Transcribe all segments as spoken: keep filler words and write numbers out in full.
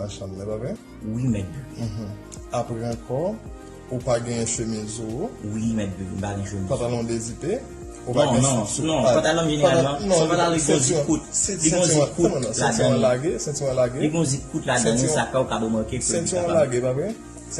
nan chanm nan, pa vre? Wi, mèt Biri. Mhm. Apre ankò, ou pa genyen chemiz ou. Wi, mèt Biri, m pa gen chemiz. Pantalon dezipe. Ou pa gen sou, non, non, pantalon jeneral, non, se pantalon ki gen zip kout. Li gen zip kout ladan li. Sentiwon lage, sentiwon lage. Li gen zip kout ladan li, sa fè ou ka remake ke li kapab. Sentiwon lage, pa vre?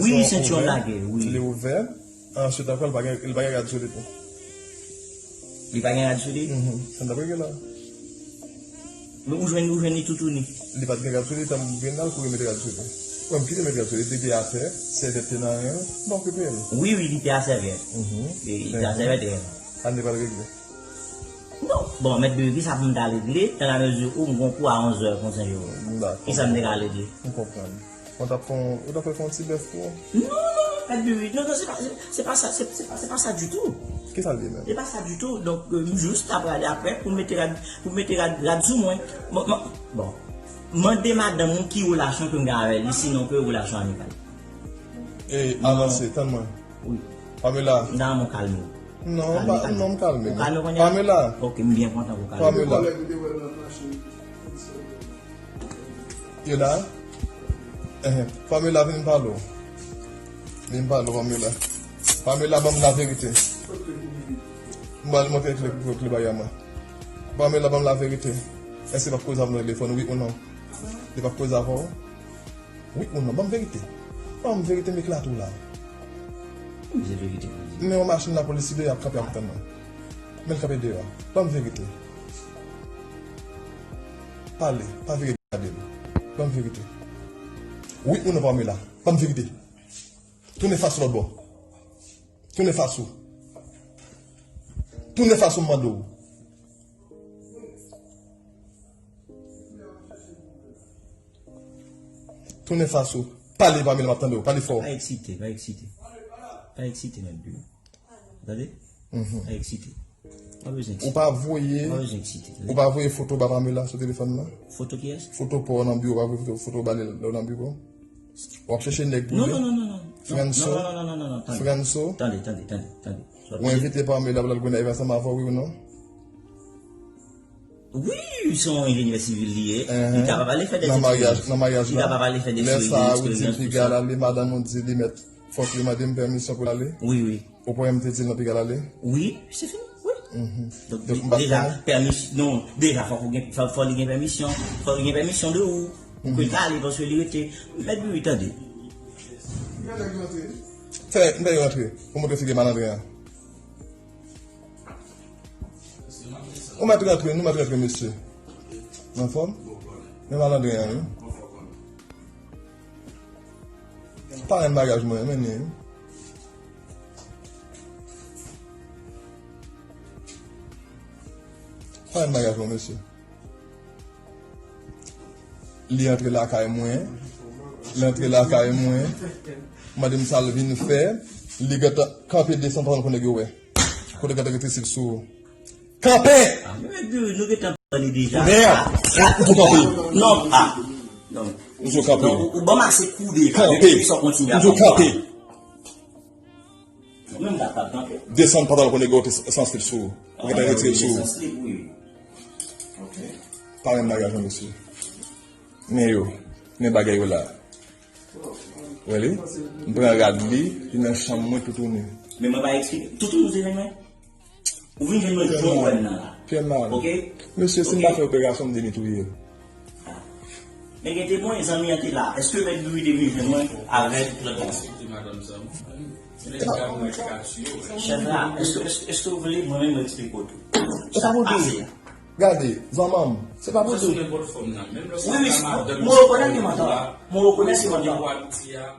Wi, sentiwon lage, wi. Li ouvè. Answit ankò, li pa gen, li pa gen rad sou li tou. Li pa gen rad sou li? Mhm. Sa m t ap regle la. Men ou jwenn, ou jwenn li toutouni. Li pa t gen rad sou li, tanm vin la, l kouri mete rad sou li. Bon, m kite met rad sou li, li te atè, sèvyèt te nan men l, m pa okipe l. Wi, wi, li te a sèvyèt. Mhm. Li te a sèvyèt, e. Ann li pral regle. Non. Bon, mèt Biri, kisa pou m ta regle, dans la mesure où m gon kou a onz è konsa yo. Dakò. Kisa m te ka regle? M konprann. Ou t ap fè yon, ou t ap fè fè yon ti bèf pou ou? Non, non, mèt Biri, non, non, se pa, se, se pa sa, se, se pa, se pa sa ditou. Kisa l ye menm? Se pa sa ditou. Donk, euh, m jis ta prale apre pou m mete rad, pou m mete rad, rad sou mwen. Bon, bon, bon. Mande madanm ou ki relasyon ke m gen avè li, sinon ke relasyon amikal. E, avanse, tann mwen. Wi. Pamela. Nan, mwen kalme. Non, pa, non, m kalme. Ou kalme kounye a? Pamela. Ok, m byen kontan pou kalme. Pamela. Yo la? Ehe. Pamela, vin m pale w. Vin m pale w, Pamela. Pamela, ban m laverite. M pral montre kle, kle, kle bagay mwen. Pamela, ban m laverite. Èske l p ap koze avè w nan telefòn, wi ou non? Li p ap koze avè w? Wi ou non? Ban m verite. Ban m verite, m eklate w la. Ki verite? Men yon machin lapolis ki deyò ap kanpe ap tann mwen. Men l kanpe deyò. Ban m verite. Pale, pa vire gade m. Ban m verite. Wi ou non, Pamela? Ban m verite. Tounen fas ou lòt bò. Tounen fas ou. Tounen fas ou, m mande w. Tounen fas ou. Pale, Pamela, m ap tande w. Pale fò. Pa eksite, pa eksite. Pa eksite, mèt Biri. Tande? Mhm. Pa eksite. Pa bezwen eksite. Ou pa voye, pa bezwen eksite, tande? Ou pa voye foto ba Pamela sou telefòn nan? Foto kiyès? Foto pa w nan biwo, ou pa voye foto, foto ba li lè w nan biwo? W ap chèche nèg pou li? Non, non, non, non, non. Franso? Non, non, non, non, non, non, tande. Franso? Tande, tande, tande, tande. Ou envite Pamela pou l al grenn ansanm avè w, wi ou non? Wi, se yon enjenyè sivil li ye. Li kapab ale fè de ti eksperyans. Nan maryaj, nan maryaj la. Li kapab ale fè de ti eksperyans, tout sa. Lè sa, ou di l piga l ale, madanm ou di li mèt, fòk li mande m pèmisyon pou l ale? Wi, wi. Ou pa wè m te di l nan piga l ale? Wi, se fini, wi. Mhm. Donk, deja, pèmisyon, non, deja, fòk ou gen, fò, fò li gen pèmisyon, fò li gen pèmisyon de ou, pou ke l ale, paske li rete, mèt Biri, tande. Fè, m fè yo rantre, pou montre figi malandren an. Ou mèt rantre, nou mèt rantre, mesye. Anfòm? Men malandren an, wi. Parenn maryaj mwen, men ni, wi. Parenn maryaj mwen, mesye. Li antre lakay mwen. Li antre lakay mwen. Mande m sa l vin fè. Li gentan kanpe desann, pa konn nèg yo wè. Kote gentan rete sil sou ou. Kanpe! Ah, men nou gentan pale deja. Mè, ou tou kanpe. Non, ah. Non. Ou tou kanpe. Non, ou, ou ban m ase kou deja. Kanpe. Depi sa w kontinye ap fè sa. Ou tou kanpe. Mwen menm m ta pral kanpe. Desann pantalon pou nèg yo te sans li sou ou. Ou gentan retire l sou ou. Sans li, wi. Ok. Parenn maryaj mwen, mesye. Men yo, men bagay yo la. Wè li? M pran rad li, li nan chanm mwen toutouni. Men mwen pa eksplike. Toutouni ou te jwenn mwen? Ou vin jwenn mwen jan w wè m nan la. Fè mal. Ok? Mesye, si m pa fè operasyon, m te netwiye l. Men gen temwen, zanmi an te la. Èske mèt Biri te vin jwenn mwen avèk... Chèf la, èske, èske, èske w vle mwen menm eksplike w tou? Sa pase a. Gade, zanmanm, se pa pou di. Sou nenpòt fòm nan. Menm lè se madanm, mwen rekonèt li mantan. Mwen rekonèt li mantan.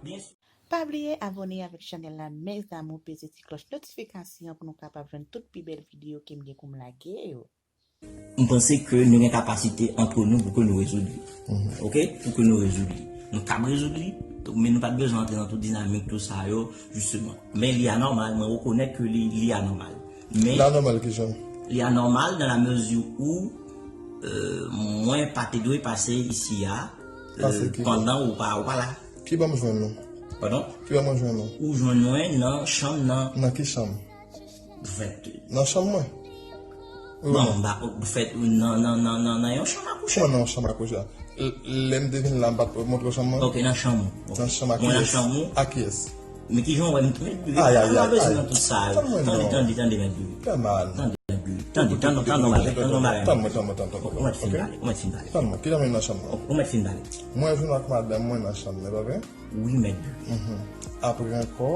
Byen si. Pa bliye abòne avèk chanèl la, mes amours, peze ti klòch notifikasyon pou nou kapab jwenn tout pi bèl videyo ke m gen pou m lage yo. M panse ke nou gen kapasite antre nou pou ke nou rezoud li. Oke? Pou ke nou rezoud li. Nou kab rezoud li, men nou pa t bezwen antre nan tout dinamik, tout sa yo, jisteman. Men li anòmal, mwen rekonèt ke li, li anòmal. Men li anòmal kijan? Li anòmal dans la mesure où, euh, mwen pa te dwe pase isi a, euh, pandan ou pa, ou pa la. Ki ban m jwenn nou? Padon? Ki ban mwen jwenn nou? Ou jwenn mwen nan chanm nan. Nan ki chanm? Fèt. Nan chanm mwen? Wi ou non? Bon, m pa fèt nan, nan, nan, nan, nan yon chanm a kouche. Kòman nan yon chanm a kouche? L-, lè m te vin la, m pa t montre w chanm mwen? Ok, nan chanm ou. Ok. Nan chanm a kiyès? Mwen nan chanm ou. A kiyès? Men kijan w wè m, men, men, ay, ay, ay, ay, bezwen nan tout sa yo. Tande, tande, tande, mèt Biri. Fè mal. Tande, mèt Biri. Tande, tande, tande yon bagay, tande yon bagay. Tann mwen, tann mwen, tann, tann, tann. Ou mèt fin pale, ou mèt fin pale. Tann mwen, kite m nan chanm nan. Ou mèt fin pale. Mwen jwenn ak madanm mwen nan chanm nan, pa vre? Wi, mèt Biri. Apre ankò,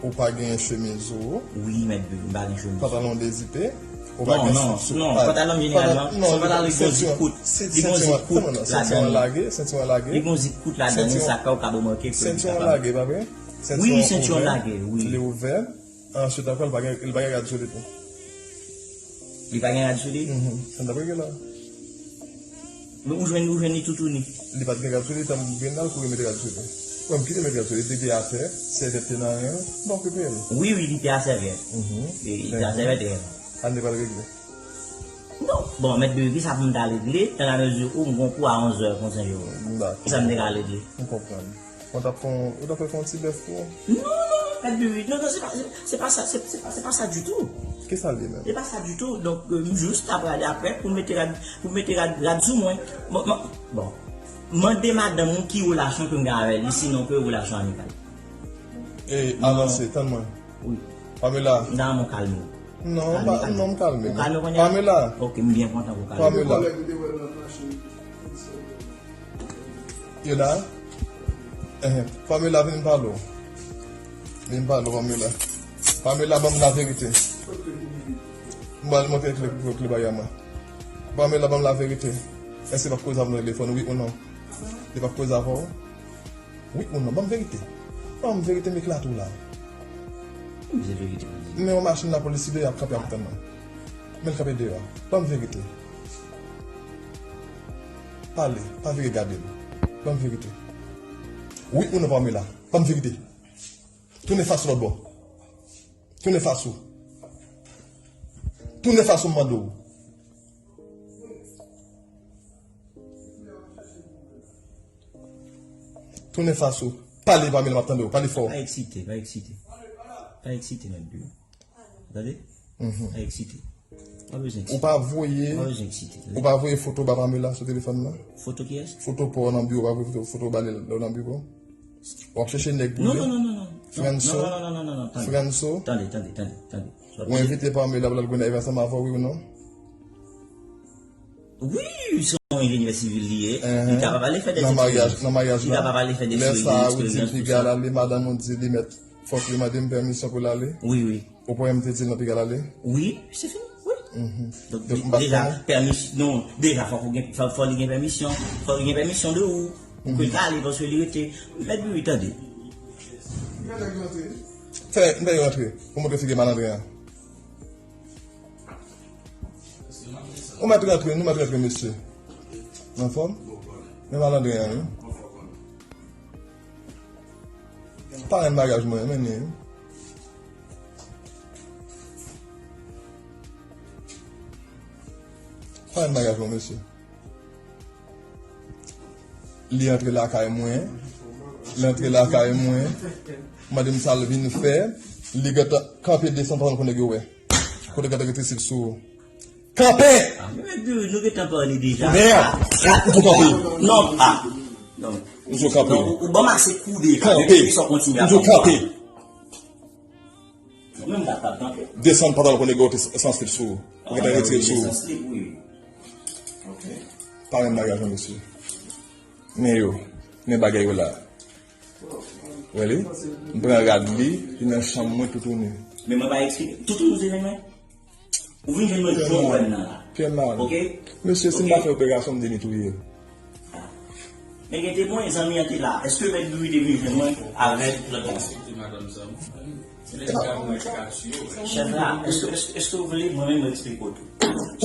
ou pa genyen chemiz ou. Wi, mèt Biri, m pa gen chemiz. Pantalon dezipe. Ou pa gen sou, non, non, pantalon jeneralman, se yon pantalon ki gen zip kout. Li gen zip kout ladan li. Sentiwon lage, sentiwon lage. Li gen zip kout ladan li, sa fè ou ka remake ke li kapab. Sentiwon lage, pa vre? Wi, sentiwon lage, wi. Li ouvè. Answit ankò, li pa gen, li pa gen rad sou li tou. Li pa gen rad sou li? Mhm. Sa m t ap regle la. Men ou jwenn, ou jwenn li toutouni. Li pa t gen rad sou li, tan m vin la, l kouri mete rad sou li. Bon, m kite met rad sou li, li te atè, sèvyèt te nan men l, m pa okipe l. Wi, wi, li te a sèvyèt. Mhm. Li te a sèvyèt, e. Sa n te pral regle? Non. Bon, mèt Biri, kisa pou m ta regle, dans la mesure où m gon kou a onzè konsa yo. Dakò. Kisa m te ka regle? M konprann. Ou t ap fè yon, ou t ap fè yon ti bèf pou ou? Non, non, mèt Biri, non, non, se pa, se, se pa sa, se, se pa, se pa sa ditou. Kisa l ye menm? Se pa sa ditou. Donk, euh, m jis ta prale apre pou m mete rad, pou m mete rad, rad sou mwen. Bon, bon, bon. Mande madanm ou ki relasyon ke m gen avè li, sinon ke relasyon amikal. E, avanse, tann mwen. Wi. Pamela. M ta renmen w kalme w. Non, kalme, pa, kalme. Non, m kalme. Ou kalme kounye a? Pamela. Ok, m byen kontan pou w kalme. Pamela. Yo la? Ehe. Pamela, vin m pale w. Vin m pale w, Pamela. Pamela, ban m laverite. M pral montre kle, kle, kle bagay mwen. Pamela, ban m laverite. Èske l ap koze avè w nan telefòn, wi ou non? Li p ap koze avè w? Wi ou non? Ban m verite. Ban m verite, m eklate w la. Men yon machin lapolis deyò ap kanpe ap tann mwen. Men l kanpe deyò. Ban m verite. Pale, pa vire gade m. Ban m verite. Wi ou non, Pamela? Ban m verite. Tounen fas ou lòt bò. Tounen fas ou. Tounen fas ou, m mande w. Tounen fas ou. Pale, Pamela, m ap tande w. Pale fò. Pa eksite, pa eksite. Pa eksite, mèt Biri. Tande? Mhm. Pa eksite. Pa bezwen eksite. Ou pa voye, ou pa bezwen eksite, tande? Ou pa voye foto ba Pamela sou telefòn nan? Foto kiyès? Foto pa w nan biwo, ou pa voye foto, foto ba li lè w nan biwo? W ap chèche nèg pou li? Non, non, non, non, non. Franso? Non, non, non, non, non, non, tande. Franso? Tande, tande, tande, tande. Ou envite Pamela pou l al grenn anivèsè avè w, wi ou non? Wi, se yon enjenyè sivil li ye. Li kapab ale fè de eksperyans. Nan maryaj, nan maryaj la. Li kapab ale fè de eksperyans, eksperyans, tout sa. Lè sa, ou di piga l ale, madanm ou di li mèt, fòk li mande m pèmisyon pou l ale. Wi, wi. Ou pa wè m te di l nan piga l ale? Wi, se fini, wi. Mhm. Donk, donk, m pa deja, pèmis-, non, deja, fòk ou gen, fò, fò li gen pèmisyon, fò li gen pèmisyon de ou, pou ke l ka ale, paske li rete, mèt Biri, tande. Fè, m fè yo rantre, pou montre figi malandren an. Ou mèt rantre, nou mèt rantre, mesye. Anfòm? Men malandren an, wi. Parenn maryaj mwen, men li, wi. Parenn maryaj mwen, mesye. Li antre lakay mwen. Li antre lakay mwen. Mande m sa l vin fè. Li gentan kanpe desann pantalon pou nèg yo wè. Kote gentan rete sil sou ou. Kanpe! Ah, men nou gentan pale deja. Mè, ou tou kanpe. Non, ah. Non. Ou tou kanpe. Non, ou, ou ban m ase kou deja. Kanpe. Depi sa w kontinye. Ou tou kanpe. Mwen menm m pa t ap kanpe. Desann pantalon pou nèg yo te san slip sou ou. Ou gentan retire l sou ou. San slip, wi. Ok. Parenn bagay, mesye. Men yo, men bagay yo la. Wè li? M pran rad li, li nan chanm mwen toutouni. Men mwen pa eksplike. Toutouni se jwenn mwen? Ou vin jwenn mwen jan w wè m nan la. Fè mal. Ok? Mesye, si m pa fè operasyon, m te netwaye l. Men gen temwen, zanmi an te la. Èske Mèt Biwi te vin jwenn mwen avèk lòt moun? Chèf la, èske, èske, èske w vle mwen menm eksplike w tou?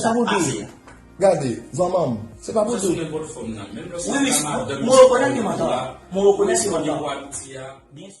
Sa pase a. Gade, zanmanm, se pa pou di. Wi, wi, mwen rekonèt ke mwen ta. Mwen rekonèt ke mwen ta. Byen